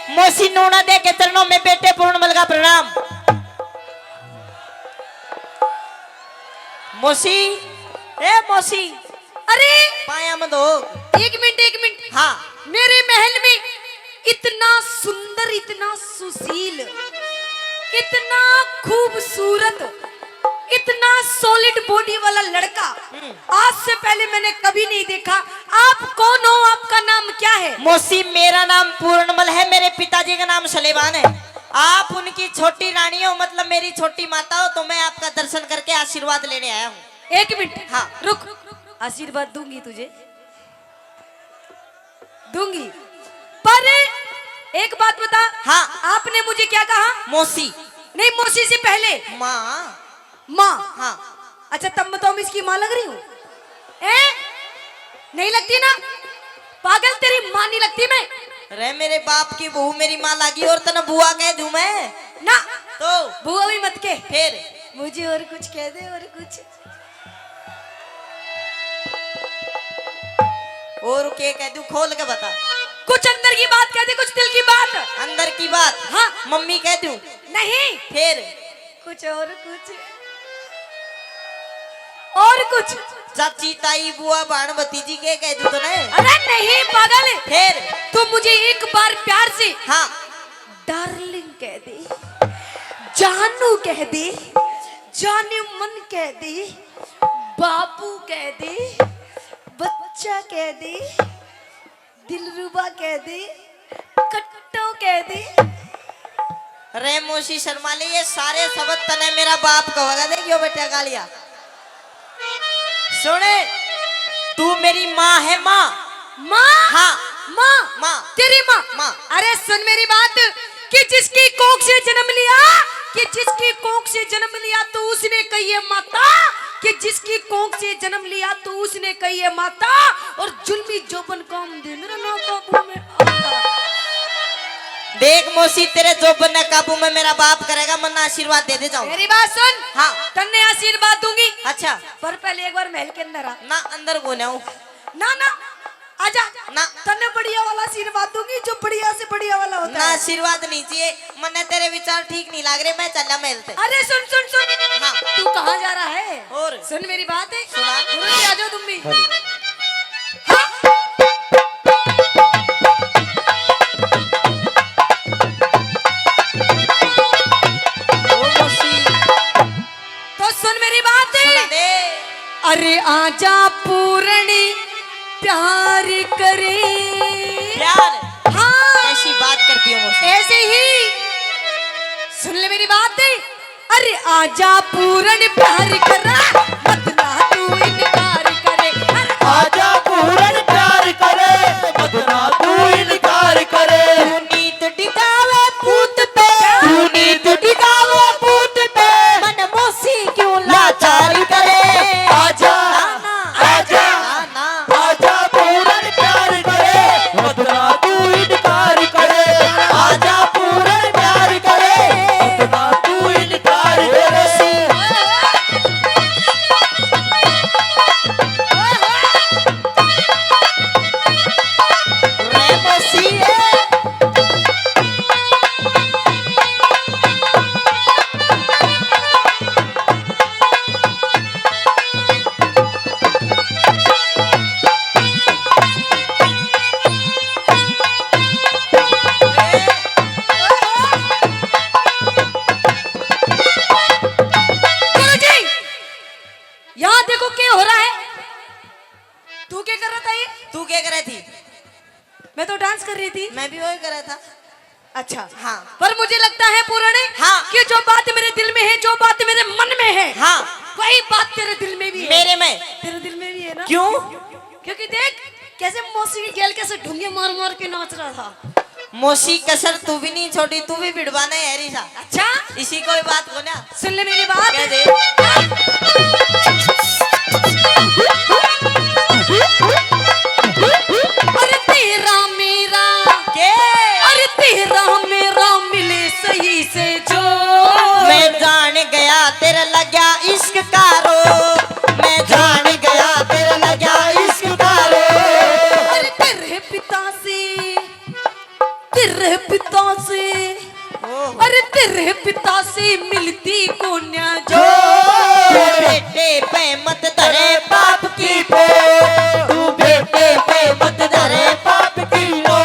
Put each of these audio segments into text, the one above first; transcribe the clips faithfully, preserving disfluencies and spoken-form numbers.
मौसी नूना दे के चरणों में बेटे पूर्णमल का प्रणाम। मौसी, ए मौसी। अरे, पाया मत हो। एक मिनट, एक मिनट। हाँ। मेरे महल में इतना सुंदर, इतना सुशील, इतना खूबसूरत, इतना सॉलिड बॉडी वाला लड़का हम्म। आज से पहले मैंने कभी नहीं देखा। आप कौन हो, आपका नाम क्या है? मौसी, मेरा नाम पूर्णमल है, मेरे पिताजी का नाम सलेमान है। आप उनकी छोटी रानी हो, मतलब मेरी छोटी माता हो, तो मैं आपका दर्शन करके आशीर्वाद लेने आया हूँ। एक मिनट, हाँ। रुक, आशीर्वाद दूंगी तुझे, दूंगी, पर एक बात बता। हाँ। आपने मुझे क्या कहा? मौसी। नहीं, मौसी से पहले। माँ। माँ। हाँ। अच्छा, तब मैं तो इसकी माँ लग रही हूँ, हैं? नहीं लगती ना पागल, तेरी माँ नहीं लगती मैं। रे मेरे बाप की बहू मेरी माँ लागी और तने बुआ कह दूं मैं? ना। तो? बुआ भी मत के। फिर? मुझे और कुछ कह दे, और कुछ। और के कह दूं, खोल के बता। कुछ अंदर की बात कह दे, कुछ दिल की बात। अंदर की बात? हाँ। मम्मी कह दूं? नहीं। फिर? कुछ और कुछ। और कुछ। चाची, ताई, बुआ, भाण, भतीजी के कह दूं तने? अरे नहीं पागल। फिर? तू मुझे एक बार प्यार से हाँ। डार्लिंग कह दे, जानू कह दे, जाने मन कह दे, बाबू कह दे, बच्चा कह दे, दिलरुबा कह दे, कट्टो कह दे। रे मौसी शर्मा ले, ये सारे शब्द तने मेरा बाप कहेगा। देखियो बेटा गालिया। सुने, तू मेरी माँ है, माँ। माँ? हाँ। माँ? माँ। तेरी माँ? माँ। अरे सुन मेरी बात, कि जिसकी कोख से जन्म लिया, कि जिसकी कोख से जन्म लिया तो उसने कही है माता, कि जिसकी कोख से जन्म लिया तो उसने कही है माता, और जुल्मी जोबन काम दे मेरा ना काबू में आता। देख मौसी, तेरे जोबन ने काबू में मेरा बाप करेगा, मन्ना आशीर्वाद दे दे जाओ। मेरी बात सुन। हाँ। तन्ने आशीर्वाद दूंगी। अच्छा। पर पहले एक बार महल के अंदर आ। ना, अंदर को ना हूँ। ना, ना, आजा। ना। तन्ने बढ़िया वाला आशीर्वाद दूंगी, जो बढ़िया से बढ़िया वाला होता ना, है। आशीर्वाद नहीं चाहिए, मन्ने तेरे विचार ठीक नहीं लाग रहे, मैं चला महल ते। अरे सुन, सुन, सुन। हाँ। तू कहाँ जा रहा है? और? सुन मेरी बात है। सुना। गुरु जी, आ जाओ तुम भी। हाँ। ओ मौसी। तो सुन मेरी बात। सुना दे। अरे आजा पूरणी प्यार करे। प्यार? हाँ। कैसी बात करती हो मौसी? ऐसे ही। सुन ले मेरी बात। अरे आजा पूरण प्यार करा, मत ना तू इनकार करे। अरे आजा पूरण प्यार करे, मत ना तू इनकार करे। तू नीत टिकावे पूत पे, तू नीत टिकावे पूत पे, मन मौसी क्यों लाचार करे। आजा, ना, ना। आजा, ना, ना। आजा पूरण प्यार करे, मत ना तू इनकार करे। आजा पूरण प्यार करे, मत ना तू इनकार करे। गुरुजी, यहाँ देखो क्या हो रहा है। तू क्या कर रहा था ये? तू क्या कर रही थी? मैं तो डांस कर रही थी। मैं भी वही कर रहा था। अच्छा। हाँ। पर मुझे लगता है पूरणे, हाँ। कि जो बात मेरे दिल में है, जो बात मेरे मन में है, हाँ। वही बात तेरे दिल में भी है। मेरे में। तेरे दिल में भी है ना? क्यों? क्योंकि देख कैसे मौसी की गेल कैसे ढूंगे मार मार के नाच रहा था। मौसी कसर तू भी नहीं छोड़ी, तू भी भिड़वाना है री सा। अच्छा? इसी कोई बात को ना। सुन ले मेरी बात। कह दे। अरे तेरा मेरा, के? अरे तेरा मेरा मिले सही से जो। मैं जान गया तेरा लग्या इश्क का रोग, मैं जान गया तेरा लग्या इश्क का रोग। अरे तेरे पिता से, तेरे तेरे पिता से, अरे तेरे पिता से मिलती कोन्या जो। बेटे पे मत धरे पाप की पो, तू बेटे पे मत धरे पाप की पो।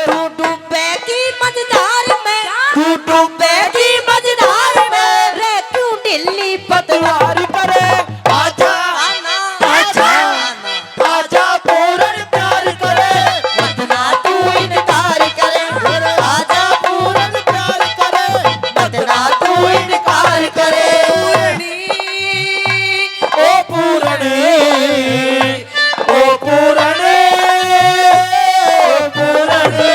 तू डूबेगी मझधार में, तू डूबेगी मझधार में, रे क्यों ढीली पतवार करे। आजा, आना, आजा, आना। आजा पूरन प्यार करे, मत ना तू इनकार करे। आजा पूरन प्यार करे, मत ना तू इनकार करे। पूरनी, ओ पूरनी, ओ पूरनी, ओ पूरनी।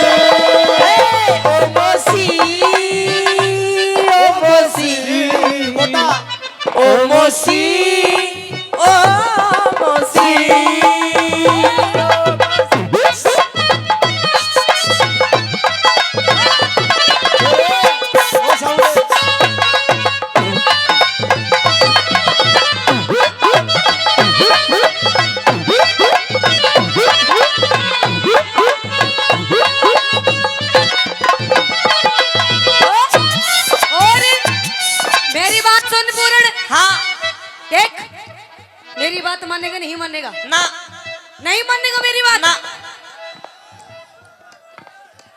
ए, ओ मौसी, ओ मौसी। ओ मौसी, ओ मौसी। और मेरी बात सुन पूरण। हाँ। देख, मेरी बात मानेगा, नहीं मानेगा? ना। नहीं मानेगा मेरी बात? ना।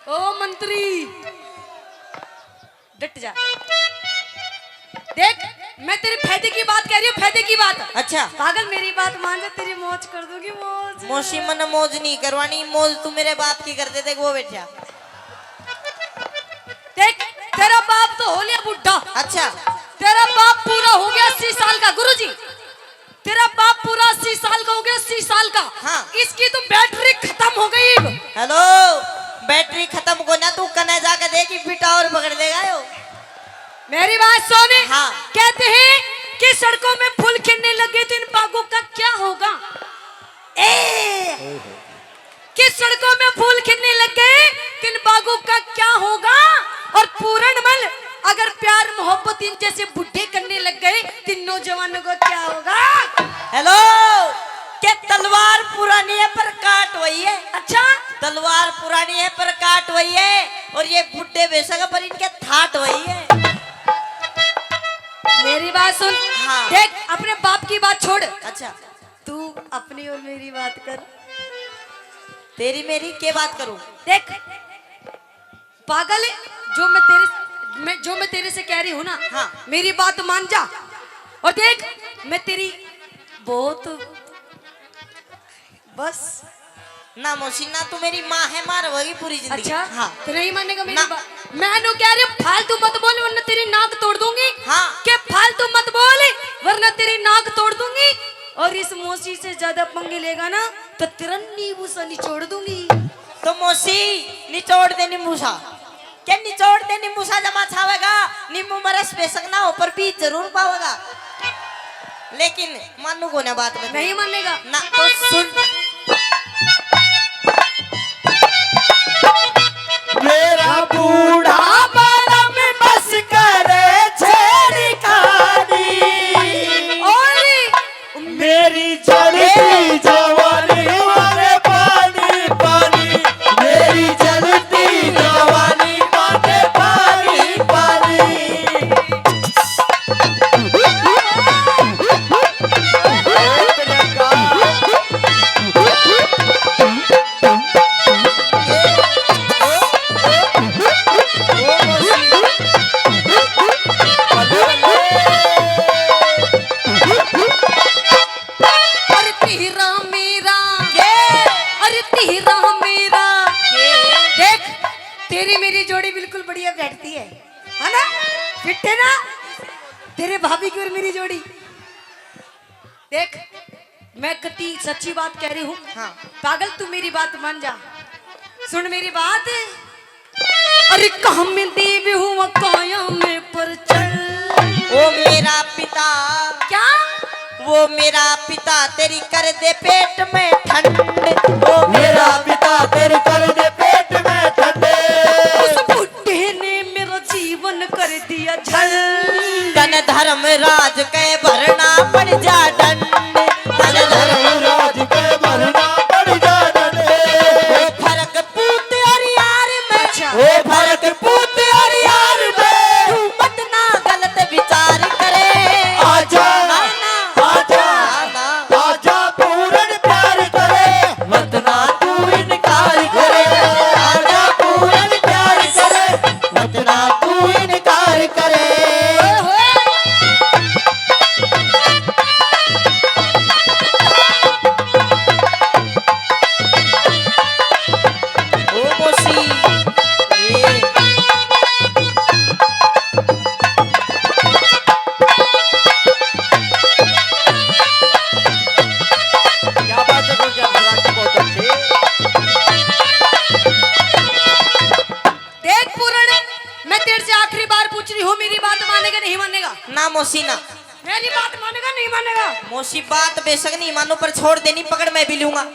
ओ मंत्री, डट जा। देख, मैं तेरे फायदे की बात कह रही हूँ, फायदे की बात। अच्छा। पागल, मेरी बात मान जा, तेरी मौज कर दूंगी, मौज। मौसी, मन्ने मौज नहीं करवानी, मौज तू मेरे बाप की कर दे, देख वो बैठा। देख, तेरा बाप तो हो लिया बुढ़ा। अच्छा। तेरा बाप पूरा हो गया अस्सी साल का। गुरुजी, तेरा बाप पूरा अस्सी साल का हो गया, अस्सी साल का। हाँ। इसकी तो बैटरी खत्म हो गई। हेलो, बैटरी खत्म को ना, तू कने जाके देखी, फिर टावर पकड़ लेगा यो। मेरी बात सुन। हाँ। कहते हैं कि सड़कों में फूल खिलने लगे तो इन बागों का क्या होगा? ए, कि सड़कों में फूल खिलने लग गए, तो इन बागों का क्या होगा? और पूरणमल, अगर प्यार मोहब्बत इन जैसे बूढ़े करने लग गए, तो इन नौजवानों का क्या होगा? हेलो, के तलवार पुरानी है पर काट वही है। अच्छा? तलवार पुरानी है पर काट वही है, और ये बूढ़े बेशक है पर इनके थाट वही है। मेरी बात सुन। हाँ। देख, अपने बाप की बात छोड़। अच्छा। तू अपनी और मेरी बात कर। तेरी मेरी के बात करूं? देख पागल, जो मैं तेरे, मैं, जो मैं तेरे से कह रही हूँ ना, हाँ। मेरी बात मान जा। और देख, मैं तेरी बहुत, बस। ना मौसी, ना तू मेरी माँ है, माँ रहोगी पूरी जिंदगी। अच्छा? हाँ। तो नहीं मानेगा मेरी ना। बात? मैं नु कह रही हूँ, फालतू मत बोल वरना तेरी नाक तोड़ दूंगी। हाँ। के फालतू मत बोल वरना तेरी नाक तोड़ दूंगी। और इस मौसी से ज्यादा पंगे लेगा ना तो तेरा नींबू सा निचोड़ दूंगी। तो मौसी, निचोड़ दे नींबू सा। के निचोड़ दे नींबू सा जमा छावेगा, नींबू में रस बेशक ना हो पर बीज जरूर पावेगा। लेकिन मानू को ना बात में। नहीं मानेगा? ना। तो सुन। मेरा बूढ़ा बलम बस करे छेड़खानी। और मेरी जलती जवानी मारे पानी पानी, मेरी जलती जवानी मारे पानी पानी। अरे तेरा मेरा, के? अरे तेरा मेरा। के? देख, तेरी मेरी जोड़ी बिल्कुल बढ़िया बैठती है, है ना? फिट है ना? तेरे भाभी की और मेरी जोड़ी। देख, मैं कति सच्ची बात कह रही हूँ। हाँ। पागल, तू मेरी बात मान जा, सुन मेरी बात। अरे काम देव हुआ काया में पर चल। ओ मेरा पिता। क्या? वो मेरा पिता तेरी कर दे पेट में ठंड। ओ मेरा मेरा पिता तेरी कर दे पेट में ठंड। उस बुढ़े ने मेरा जीवन कर दिया झंड। तन धर्मराज के भरना पड़ जा डंड। तन धर्मराज के भरना पड़ जा डंड। ओ फर्क पूत और यार में। अच्छा। ओ फर्क पूत और यार में। तू मत ना गलत विचार करे। आजा, ना, ना। आजा, ना, ना। आजा पूरण प्यार करे। मत ना तू इनकार करे। आजा पूरण प्यार करे। मत ना तू इनकार करे। ओ मौसी, ए। क्या बात है, गुरु जी, आप सुनाते बहुत अच्छे। देख पूरण, मैं तेरे से आखिरी बार पूछ रही हूँ, मेरी बात मानेगा नहीं मानेगा? ना मौसी ना। मेरी बात मानेगा नहीं मानेगा? मौसी बात बेशक नहीं मानू, पर छोड़ देनी पकड़ मैं भी लूंगा।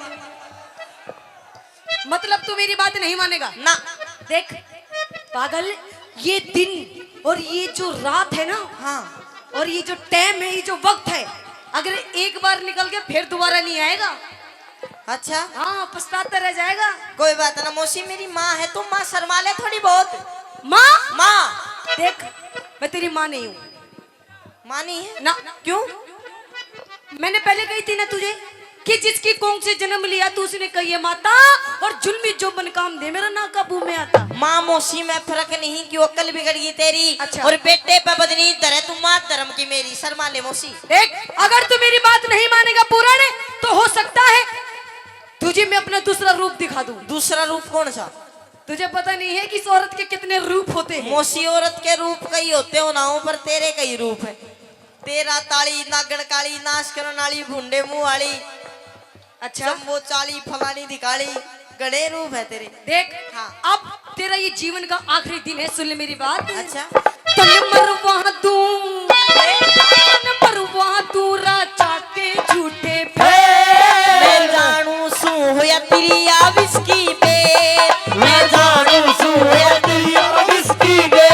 मतलब तू मेरी बात नहीं मानेगा? ना। देख पागल, ये दिन और ये जो रात है ना, हाँ। और ये जो टाइम है, ये जो वक्त है, अगर एक बार निकल के फिर दोबारा नहीं आएगा। अच्छा। हाँ, पछताता रह जाएगा। कोई बात ना मौसी, मेरी माँ है, तू माँ शर्मा ले थोड़ी बहुत। माँ? माँ। देख, मैं तेरी माँ नहीं हूँ। माँ नहीं है? ना। क्यों? मैंने पहले कही थी ना तुझे कि जिसकी कोख से जन्म लिया तू, उसने कही है माता, और जुल्मी जो मन काम दे मेरा ना काबू में आता। माँ मौसी में फर्क नहीं, क्यों अक्ल बिगड़ गई तेरी? अच्छा। और बेटे पे बदनी धरे तू, माँ धर्म की मेरी, शर्मा ले मौसी। देख, अगर तू मेरी बात नहीं मानेगा पूरण, तो हो सकता है तुझे मैं अपना दूसरा रूप दिखा दूं। दूसरा रूप कौन सा? तुझे पता नहीं है कि इस औरत के कितने रूप होते हैं? मौसी, औरत के रूप कई होते हो ना हो, पर तेरे कई रूप है। तेरा ताली, नागण काली, नाश करण वाली, भुंडे मुंह वाली, अच्छा। जम्बो चाली, फलानी दिखाली, घणे रूप है तेरे। देख, हाँ। अब तेरा ये जीवन का आखिरी दिन है, सुन ले मेरी बात। अच्छा। तन मरवा दूं, तन मरवा दूं राजा के झूठे। मैं जानू सू होया तेरी आ विस्की बे। मैं जानू सू होया तेरी आ विस्की बे।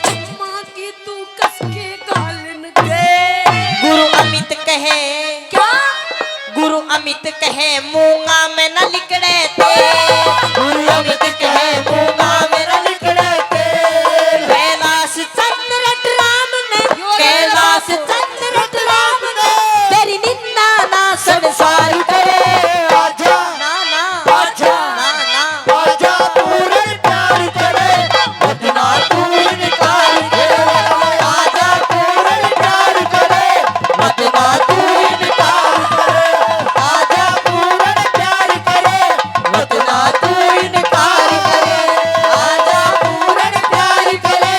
चम्मा की तू कस के गालन दे। गुरु अमित कहे। क्या? गुरु अमित कहे मूंगा में न लिकड़े थे। गुरु अमित कहे मूंगा में न लिकड़े थे। कैलाश चंद्र राम ने, कैलाश चंद्र राम ने, तेरी निंदा ना संसार करे। आजा, ना, ना। आजा, ना, ना। आजा पूरण प्यार करे, मत ना तू इनकार करे। आजा पूरण प्यार करे, मत ना तू इनकार करे। आजा पूरण प्यार करे, मत ना तू इनकार करे। आजा पूरण प्यार करे,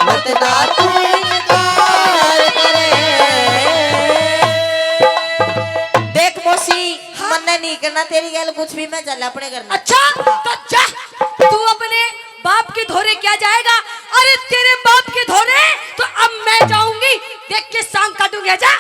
मत ना तू इनकार करे। देख मौसी, हाँ। मन्ने नहीं करना तेरी गैल कुछ भी, मैं चल अपने घर में। अच्छा, तो जा, तू अपने बाप के धोरे क्या जाएगा? अरे तेरे बाप के धोरे तो अब मैं जाऊंगी, देख के सांग काटूंगी। जा।